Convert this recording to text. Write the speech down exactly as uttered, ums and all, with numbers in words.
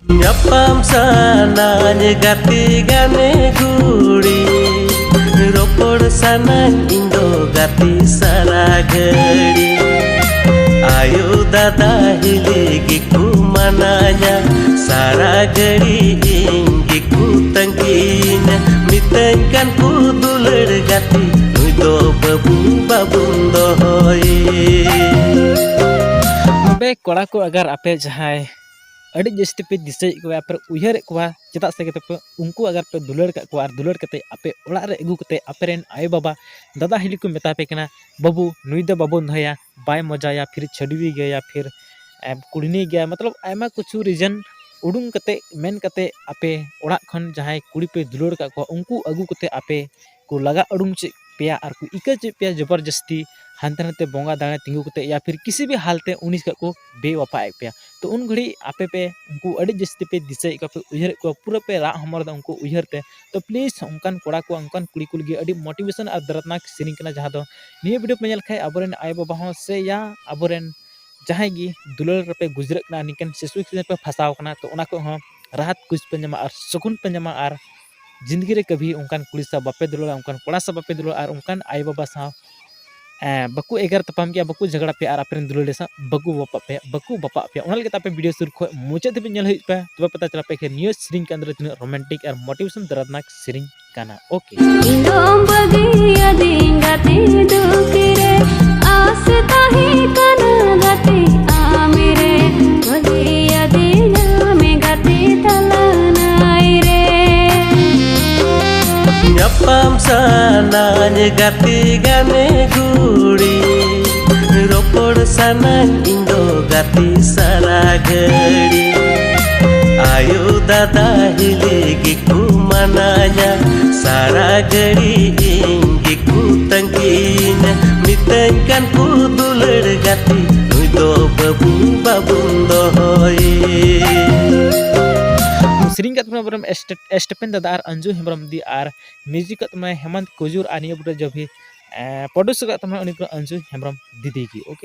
ᱧᱟᱯᱟᱢ ᱥᱟᱱᱟᱧ ᱜᱟᱛᱮ ᱜᱟᱱᱮ ᱜᱩᱲᱤ, ᱨᱚᱯᱚᱲ ᱥᱟᱱᱟᱧ ᱤᱧ ᱫᱚ ᱜᱟᱛᱮ ᱥᱟᱨᱟ ᱜᱷᱟᱹᱲᱤ᱾ ᱟᱭᱳ ᱫᱟᱫᱟ ᱦᱤᱞᱤ ᱜᱮᱠᱚ ᱢᱟᱱᱟᱧᱟ, ᱥᱟᱨᱟ ᱜᱷᱟᱹᱲᱤ ᱤᱧ ᱜᱮᱠᱚ ᱛᱟᱺᱜᱤᱧᱟ᱾ ᱢᱤᱛᱟᱹᱧ ᱠᱟᱱ ᱠᱚ ᱫᱩᱞᱟᱹᱲ ᱜᱟᱛᱮ, ᱱᱩᱭ ᱫᱚ ᱵᱟᱹᱵᱩ ᱵᱟᱵᱩᱱ ᱫᱚᱦᱚᱭᱮ᱾ ᱛᱚᱵᱮ ᱠᱚᱲᱟ ᱠᱚ, ᱟᱜᱟᱨ ᱟᱯᱮ ᱡᱟᱦᱟᱸᱭ ᱟᱹᱰᱤ ᱡᱟᱹᱥᱛᱤ ᱯᱮ ᱫᱤᱥᱟᱹᱭᱮᱫ ᱠᱚᱣᱟ, ᱟᱯᱮ ᱩᱭᱦᱟᱹᱨᱮᱫ ᱠᱚᱣᱟ, ᱪᱮᱫᱟᱜ ᱥᱮ ᱠᱟᱛᱮ ᱯᱮ ᱩᱱᱠᱩ ᱟᱜᱟᱨ ᱯᱮ ᱫᱩᱞᱟᱹᱲ ᱠᱟᱜ ᱠᱚᱣᱟ ᱟᱨ ᱫᱩᱞᱟᱹᱲ ᱠᱟᱛᱮ ᱟᱯᱮ ᱚᱲᱟᱜ ᱨᱮ ᱟᱹᱜᱩ ᱠᱟᱛᱮ ᱟᱯᱮ ᱨᱮᱱ ᱟᱭᱳᱼᱵᱟᱵᱟ, ᱫᱟᱫᱟ ᱦᱤᱞᱤ ᱠᱚ ᱢᱮᱛᱟ ᱯᱮ ᱠᱟᱱᱟ, "ᱵᱟᱹᱵᱩ, ᱱᱩᱭ ᱫᱚ ᱵᱟᱵᱚᱱ ᱫᱚᱦᱚᱭᱟ, ᱵᱟᱭ ᱢᱚᱡᱟᱭᱟ, ᱯᱷᱤᱨ ᱪᱷᱟᱹᱰᱣᱤ ᱜᱮᱭᱟ, ᱯᱷᱤᱨ ᱮᱢ ᱠᱩᱲᱱᱤ ᱜᱮᱭᱟ", ᱢᱚᱛᱞᱚᱵ ᱟᱭᱢᱟ ᱠᱤᱪᱷᱩ reason ᱩᱰᱩᱝ ᱠᱟᱛᱮ, ᱢᱮᱱ ᱠᱟᱛᱮ ᱟᱯᱮ ᱚᱲᱟᱜ ᱠᱷᱚᱱ ᱡᱟᱦᱟᱸᱭ ᱠᱩᱲᱤ ᱯᱮ ᱫᱩᱞᱟᱹᱲ ᱠᱟᱜ ᱠᱚᱣᱟ ᱩᱱᱠᱩ ᱟᱹᱜᱩ ᱠᱟᱛᱮ ᱟᱯᱮ ᱠᱚ ᱞᱟᱜᱟ ᱩᱰᱩᱝ ᱪᱮᱫ ᱯᱮᱭᱟ ᱟᱨ ᱠᱚ ᱤᱠᱟᱹ ᱪᱮᱫ ᱯᱮᱭᱟ ᱡᱚᱵᱚᱨᱡᱟᱹᱥᱛᱤ, ᱦᱟᱱᱛᱮ ᱱᱟᱛᱮ ᱵᱚᱸᱜᱟ ᱫᱟᱲᱮ ᱛᱤᱸᱜᱩ ᱠᱟᱛᱮ ᱭᱟ ᱯᱷᱤᱨ ᱠᱤᱥᱤ ᱵᱷᱤ ᱦᱟᱞ ᱛᱮ ᱩᱱᱤ ᱥᱟᱞᱟᱜ ᱠᱚ ᱵᱮᱣᱟᱯᱟᱭᱮᱫ ᱯᱮᱭᱟ᱾ ᱛᱚ ᱩᱱ ᱜᱷᱟᱹᱲᱤᱡ ᱟᱯᱮ ᱯᱮ ᱩᱱᱠᱩ ᱟᱹᱰᱤ ᱡᱟᱹᱥᱛᱤ ᱯᱮ ᱫᱤᱥᱟᱹᱭᱮᱫ ᱠᱚᱣᱟ, ᱯᱮ ᱩᱭᱦᱟᱹᱨᱮᱫ ᱠᱚᱣᱟ, ᱯᱩᱨᱟᱹ ᱯᱮ ᱨᱟᱜ ᱦᱚᱢᱚᱨ ᱮᱫᱟ ᱩᱱᱠᱩ ᱩᱭᱦᱟᱹᱨ ᱛᱮ᱾ ᱛᱚ please ᱚᱱᱠᱟᱱ ᱠᱚᱲᱟ ᱠᱚ, ᱚᱱᱠᱟᱱ ᱠᱩᱲᱤ ᱠᱚ ᱞᱟᱹᱜᱤᱫ ᱟᱹᱰᱤ motivation ᱟᱨ ᱫᱚᱨᱫᱽᱱᱟᱠ ᱥᱮᱨᱮᱧ ᱠᱟᱱᱟ, ᱡᱟᱦᱟᱸ ᱫᱚ ᱱᱤᱭᱟᱹ video ᱯᱮ ᱧᱮᱞ ᱠᱷᱟᱡ ᱟᱵᱚᱨᱮᱱ ᱟᱭᱳᱼᱵᱟᱵᱟ ᱦᱚᱸ ᱥᱮ ᱭᱟ ᱟᱵᱚᱨᱮᱱ ᱡᱟᱦᱟᱸᱭ ᱜᱮ ᱫᱩᱞᱟᱹᱲ ᱨᱮᱯᱮ ᱜᱩᱡᱽᱨᱟᱹᱜ ᱠᱟᱱᱟ, ᱱᱤᱝᱠᱟᱱ situation ᱨᱮᱯᱮ ᱯᱷᱟᱸᱥᱟᱣ ᱠᱟᱱᱟ, ᱛᱚ ᱚᱱᱟ ᱠᱷᱚᱱ ᱦᱚᱸ ᱨᱟᱦᱟᱛ ᱠᱩᱥ ᱯᱮ ᱧᱟᱢᱟ ᱟᱨ ᱥᱩᱠᱩᱱ ᱯᱮ ᱧᱟᱢᱟ ᱟᱨ ᱡᱤᱱᱫᱮᱜᱤ ᱨᱮ ᱠᱟᱵᱷᱤ ᱚᱱᱠᱟᱱ ᱠᱩᱲᱤ ᱥᱟᱶ ᱵᱟᱯᱮ ᱫᱩᱞᱟᱹᱲᱟ, ᱚᱱᱠᱟᱱ ᱠᱚᱲᱟ ᱥᱟᱶ ᱵᱟᱯᱮ ᱫᱩᱞᱟᱹᱲᱟ ᱟᱨ ᱚᱱᱠᱟᱱ ᱟᱭᱳᱼᱵᱟᱵᱟ ᱥᱟᱶ, ᱮᱸ, ᱵᱟᱠᱚ ᱮᱜᱮᱨ ᱛᱟᱯᱟᱢ ᱠᱮᱭᱟ, ᱵᱟᱠᱚ ᱡᱷᱟᱜᱽᱲᱟ ᱯᱮᱭᱟ ᱟᱨ ᱟᱯᱮᱨᱮᱱ ᱫᱩᱞᱟᱹᱲᱤᱭᱟᱹ ᱥᱟᱶ ᱵᱟᱠᱚ ᱵᱟᱯᱟᱜ ᱯᱮᱭᱟ, ᱵᱟᱠᱚ ᱵᱟᱯᱟᱜ ᱯᱮᱭᱟ᱾ ᱚᱱᱟ ᱞᱟᱹᱜᱤᱫ ᱛᱮ ᱟᱯᱮ video ᱥᱩᱨ ᱠᱷᱚᱱ ᱢᱩᱪᱟᱹᱫ ᱫᱷᱟᱹᱵᱤᱡ ᱧᱮᱞ ᱦᱩᱭᱩᱜ ᱯᱮ, ᱛᱚᱵᱮ ᱯᱟᱛᱟ ᱪᱟᱞᱟᱜ ᱯᱮ ᱠᱷᱟᱱ ᱱᱤᱭᱟᱹ ᱥᱮᱨᱮᱧ ᱠᱟᱱ ᱨᱮ ᱛᱤᱱᱟᱹᱜ romantic ᱟᱨ motivation ᱫᱚᱨᱫᱽᱱᱟᱠ ᱥᱮᱨᱮᱧ ᱠᱟᱱᱟ᱾ OK᱾ ᱤᱧ ᱫᱚᱢ ᱵᱟᱹᱜᱤᱭᱟᱫᱤᱧ ᱜᱟᱛᱮ ᱫᱩᱠ ᱨᱮ, ᱟᱥ ᱛᱟᱦᱮᱸ ᱠᱟᱱᱟ ᱜᱟᱛᱮ ᱟᱢ ᱨᱮ, ᱵᱟᱹᱜᱤᱭᱟᱫᱤᱧ ᱟᱢ ᱜᱟᱛᱮ ᱛᱟᱞᱟ ᱱᱟᱭ ᱨᱮ᱾ ᱧᱟᱯᱟᱢ ᱥᱟᱱᱟᱧ ᱜᱟᱛᱮ ᱜᱟᱱᱮ ᱜᱩᱲᱤ, ᱨᱚᱯᱚᱲ ᱥᱟᱱᱟᱧ ᱤᱧ ᱫᱚ ᱜᱟᱛᱮ ᱥᱟᱨᱟ ᱜᱷᱟᱹᱲᱤ᱾ ᱟᱭᱳ ᱫᱟᱫᱟ ᱦᱤᱞᱤ ᱜᱮᱠᱚ ᱢᱟᱱᱟᱧᱟ, ᱥᱟᱨᱟ ᱜᱷᱟᱹᱲᱤ ᱤᱧ ᱜᱮᱠᱚ ᱛᱟᱺᱜᱤᱧᱟ᱾ ᱢᱤᱛᱟᱹᱧ ᱠᱟᱱ ᱠᱚ ᱫᱩᱞᱟᱹᱲ ᱜᱟᱛᱮ, ᱱᱩᱭ ᱫᱚ ᱵᱟᱹᱵᱩ ᱵᱟᱵᱩᱱ ᱫᱚᱦᱚᱭᱮ᱾ ᱥᱮᱨᱮᱧ ᱠᱟᱛᱮ ᱢᱟ ᱵᱚᱨᱚᱢ ᱮᱥᱴᱮ-, ᱮᱥᱴᱮᱯᱮᱱ ᱫᱟᱫᱟ ᱟᱨ ᱟᱧᱡᱩ ᱦᱮᱢᱵᱨᱚᱢ ᱫᱤ ᱟᱨ music ᱠᱟᱛᱮ ᱢᱟ ᱦᱮᱢᱟᱱᱛ ᱠᱩᱡᱩᱨ ᱟᱨ ᱱᱤᱭᱟᱹ ᱵᱩᱴᱟᱹ ᱡᱚᱵᱷᱤ, ᱮᱸ, produce ᱠᱟᱛᱮ ᱢᱟ ᱩᱱᱤ ᱠᱚ ᱟᱧᱡᱩ ᱦᱮᱢᱵᱨᱚᱢ ᱫᱤᱫᱤ ᱜᱮ, OK᱾